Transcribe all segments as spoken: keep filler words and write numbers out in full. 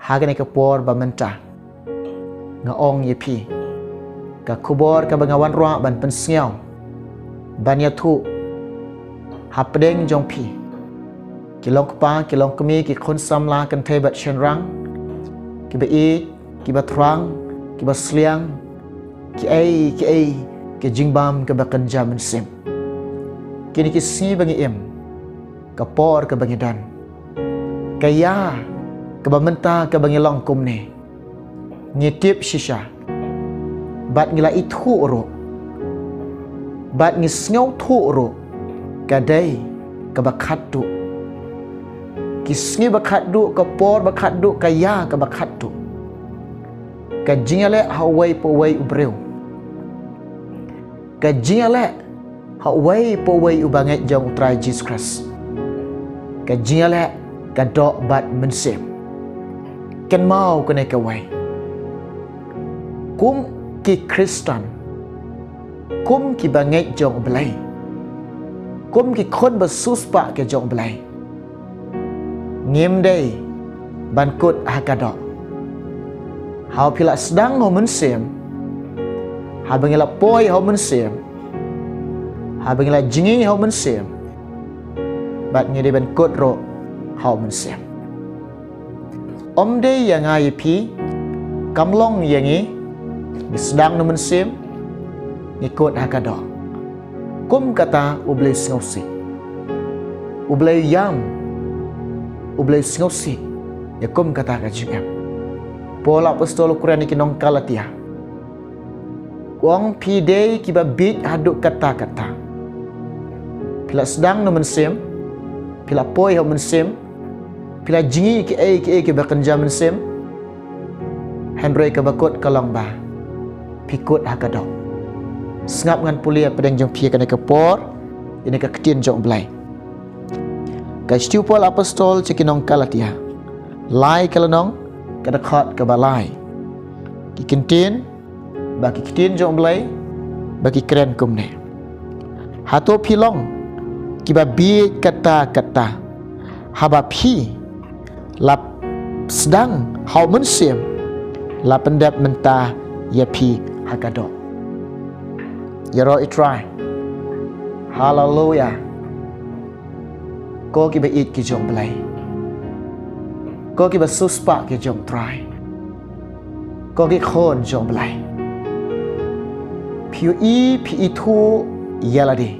Ha kane ka por ba mynta nga ong ïa phi ka khubor kaba nga wanrah ban pynsngew, ban ïathuh hapdeng jong phi, ki long kpa, ki long kmie, ki khun samla kynthei bad shynrang, kiba ïeit, kiba thrang, kiba sliang, kiei kiei ki jingbam kaba kynja mynsiem. Kine ki sngi ba ngi im, ka por kaba ngi don, ka ïa kaba mynta kaba ngi long kumne, ngi tip shisha bad ngi la ithuh ruh bad ngi sngewthuh ruh ka dei kaba khatduh. Ki sngi ba khatduh, ka por ba khatduh, ka ïa kaba khatduh, ka jingïaleh ha uwei pa uwei u briew, ka jingïaleh ha uwei pa uwei uba ngeit jong U Trai Jisu Khrist, ka jingïaleh ka doh bad mynsiem. Kynmaw kane kawei, kum ki Khristan, kum kiba ngeit jong U Blei, kum ki khun ba siewspah ki jong U Blei, ngim dei ban kut ha ka doh. Haba phi la sdang ha u mynsiem, haba ngi la poi ha u mynsiem, haba ngi la jngi ha u mynsiem, bad ngi dei ban kut ruh ha u mynsiem. Ym dei ïa nga ïa phi, kam long ïa ngi, ngi sdang na u mynsiem, ngi kut ha ka doh. Kum kata U Blei u sngewsih, U Blei u ïam, U Blei u sngewsih ïa kum kata ka jingim. Paul apostol u kren ïa ki nong Galatia, u ong, phi dei kiba bieit haduh katta katta. Phi la sdang na u mynsiem, phi la poi ha u mynsiem, phi la jngi kiei kiei kiba kynja mynsiem, hynrei kaba kut ka long ba phi kut ha ka doh. Sngap, ngan pule hapdeng jong phi kane ka por ïa kane ka ktien jong U Blei. Ka shithi u Paul apostol sha ki nong Galatia, lai ka lynnong, ka dkhot kaba lai. Ki kyntien ba ki ktien jong U Blei ba ki kren kumne: Hato phi long kiba bieit katta katta, haba phi la sdang ha u mynsiem la pyndep mynta ïa phi ha ka doh? Ïaroh ïa U Trai. Haleluia. Ko kiba ïeit ki jong U Blei, ko kiba siewspah ki jong U Trai, ko ki khun jong U Blei, phi ïohi, phi ithuh ïa lade,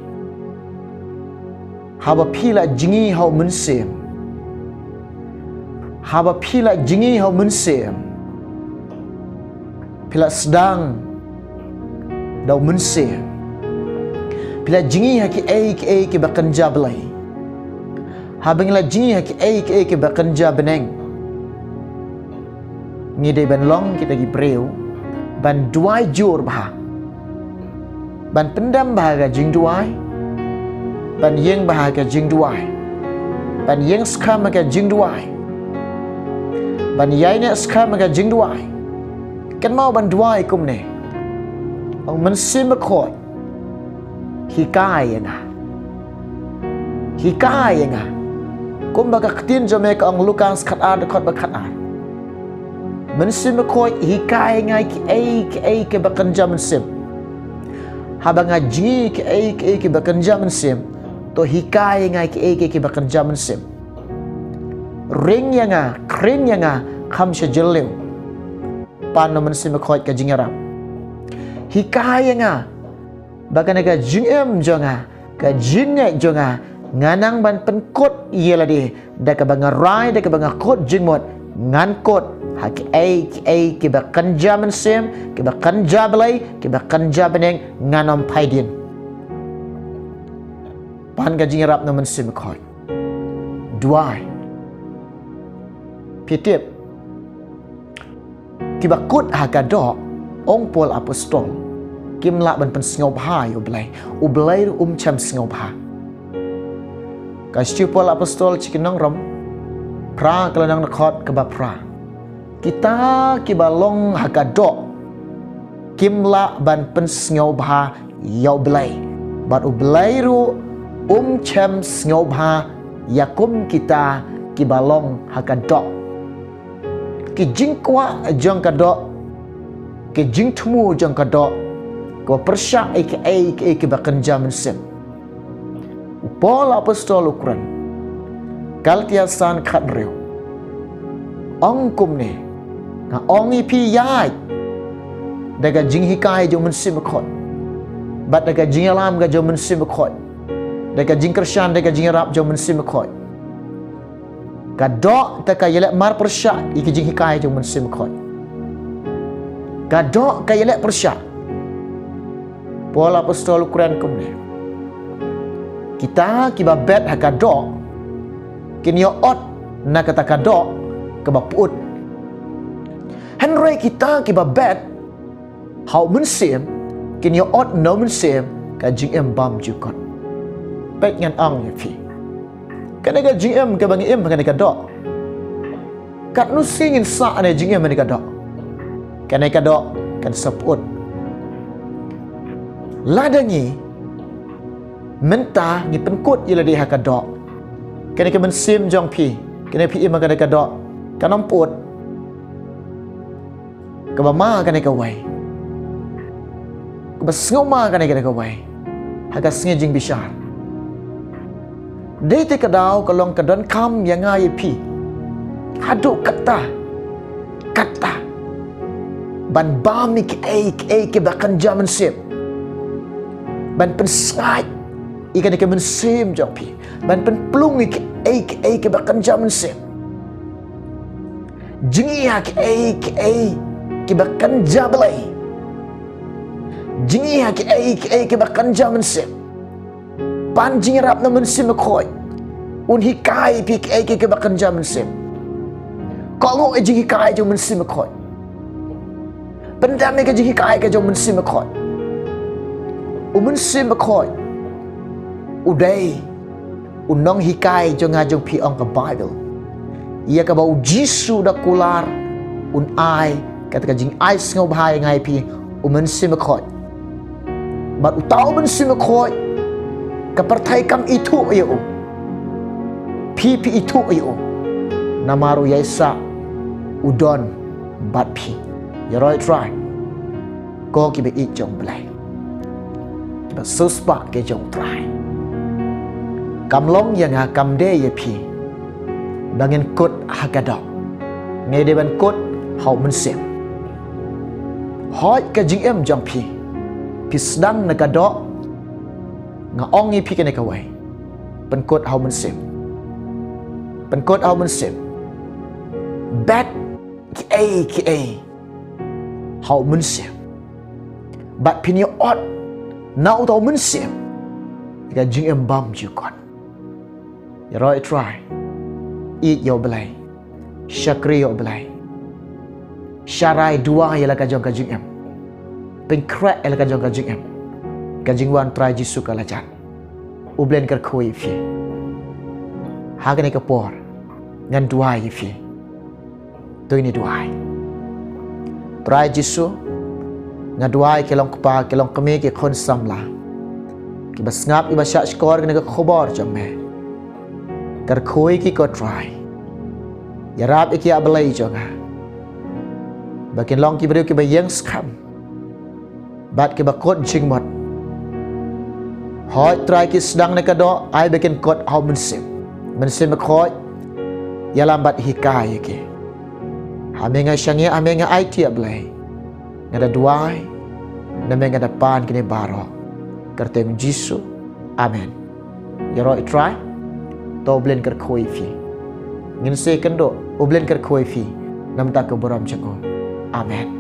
haba phi la jngi ha u mynsiem, haba phi la jngi ha u mynsiem, phi la sdang da u mynsiem, phi la jngi ha kiei kiei kiba kynja Blei, haba ngi la jngi ha kiei kiei kiba kynja bneng, ngi dei ban long kita ki briew ban duwai jur bha, ban pyndem bha ka jingduwai, ban ïeng bha ka jingduwai, ban ïeng skhem ka jingduwai, ban ïaineh skhem ka jingduwai. Kynmaw ban duwai kumne: Ong Mynsiem Bakhuid, hikai ïa nga, hikai ïa nga. Kumba ka ktien jong me ka ong, Lukas khatar, dkhot ba khatar: Mynsiem Bakhuid, hikai ïa nga kiei kiei kiba kynja mynsiem. Haba nga jngi kiei kiei kiba kynja mynsiem, to hikai ïa nga kiei kiei kiba kynja mynsiem. Ring ïa nga, khring ïa nga kham sha jylliew. Pan na u Mynsiem Bakhuid ka jingïarap. Hikai ïa nga ba kane ka jingim jong nga, ka jingngeit jong nga, ngan nang ban pynkut ïa lade da kaba nga rai, da kaba nga kut jingmut. Ngan kut ha kiei kiei kiba kynja mynsiem, kiba kynja Blei, kiba kynja bneng, ngan ym phai dien. Pan ka jingïarap na u Mynsiem Bakhuid. Duwai. Phi tip, kiba kut ha ka doh, ong Paul apostol, kim lah ban pynsngewbha ïa U Blei. U Blei ruh um shym sngewbha. Ka shithi u Paul apostol sha ki nong Rom, phra ka lynnong, dkhot kaba phra: Kita kiba long ha ka doh kim lah ban pynsngewbha ïa U Blei, bad U Blei ruh um shym sngewbha ïa kum kita kiba long ha ka doh. Ki jingkwah jong ka doh, ki jingthmu jong ka doh, ka pyrshah ïa kiei kiei kiba kynja mynsiem. U Paul apostol u kren, Galatia san khathynriew, ong kumne, nga ong ïa phi ïaid da ka jinghikai jong u Mynsiem Bakhuid, bad da ka jingïalam ka jong u Mynsiem Bakhuid, da ka jingkyrshan, da ka jingïarap jong u Mynsiem Bakhuid. Ka doh te ka ïaleh marpyrshah ïa ki jinghikai jong u Mynsiem Bakhuid. Ka doh ka ïaleh pyrshah. Paul apostol u kren kumne, kita kiba bet ha ka doh kin ïoh ot na kata ka doh kaba pyut. Hynrei kita kiba bet ha u Mynsiem kin ïoh ot na u Mynsiem ka jingim bymjukut. Peit, ngan ong ïa phi, kane ka jingim kaba ngi im ha kane ka doh, katno sngi ngin sah ïa kane ka jingim ha kane ka doh? Kane ka doh kan sa pyut. Lada ngi mynta ngi pynkut ïa lade ha ka doh, kane ka mynsiem jong phi, kane phi im ha kane ka doh, kan ym pyut. Kaba ma kane kawei, kaba sngewma kane kawei ha ka sngi jingbishar. Dei te ka daw ka long ka donkam ïa nga ïa phi haduh katta katta ban bam ïa kiei kiei kiba kynja mynsiem, ban pynsngaid ïa kane ka mynsiem jong phi, ban pynplung ïa kiei kiei kiba kynja mynsiem. Jingïa kiei kiei kiba kynja Blei. Jingïa kiei kiei kiba kynja mynsiem. Pan jingïarap na u Mynsiem Bakhuid, un hikai phi kiei kiei kiba kynja mynsiem. Kohnguh ïa jinghikai jong u Mynsiem Bakhuid. Pyndem ïa ka jinghikai ka jong u Mynsiem Bakhuid. U Mynsiem Bakhuid u dei u nonghikai jong nga jong phi, ong ka Baibl. Ïa kaba u Jisu u da kular, un ai kata ka jingai sngewbha ïa nga ïa phi, u Mynsiem Bakhuid. Bad uta u Mynsiem Bakhuid, ka pyrthei kam ithuh ïa u. Phi phi ithuh ïa u. Namar u ïaisah, u don bad phi. Ïaroh ïa u Trai. Ko kiba ïeit jong u Blei, kiba siewspah ki jong u Trai, kam long ïa nga, kam dei ïa phi ba ngin kut ha ka doh. Ngi dei ban kut ha u Mynsiem. Hooid, ka jingim jong phi, phi sdang na ka doh, nga ong ïa phi kane kawei, pynkut ha u Mynsiem. Pynkut ha u Mynsiem. Bet kiei kiei ha u Mynsiem, bad phin ïoh ot na uta u Mynsiem ïa ka jingim bymjukut. Ïaroh ïa u Trai. Ïeit ïa u Blei. Shakri ïa u Blei. Sharai, duwai ïa la ka jong ka jingim. Pynkhreh ïa la ka jong ka jingim. Ka jingwan u Trai Jisu ka la jan. U Blei un kyrkhu ïa phi. Ha kane ka por ngan duwai ïa phi. To ngin ïa duwai. Trai Jisu, nga duwai ki long kpa, ki long kmie, ki khun samla, kiba sngap, kiba shahshkor ïa kane ka khubor jong me. Kyrkhu ïa ki ko Trai. Ïarap ïa ki, A Blei jong nga, ba kin long ki briew kiba ïeng skhem bad kiba kut jingmut. Hooid Trai, ki sdang na ka doh, ai ba kin kut ha u Mynsiem. Mynsiem Bakhuid, ïalam bad hikai ïa ki. Ha me nga shaniah, ha me nga aiti, A Blei. Nga da duwai, na me nga da pan kine baroh. Kyrteng Jisu. Amen. Ïaroh ïa u Trai. To U Blei un kyrkhu ïa phi. Ngin sa ïakynduh, U Blei un kyrkhu ïa phi na ka bynta ka burom jong u. Amen.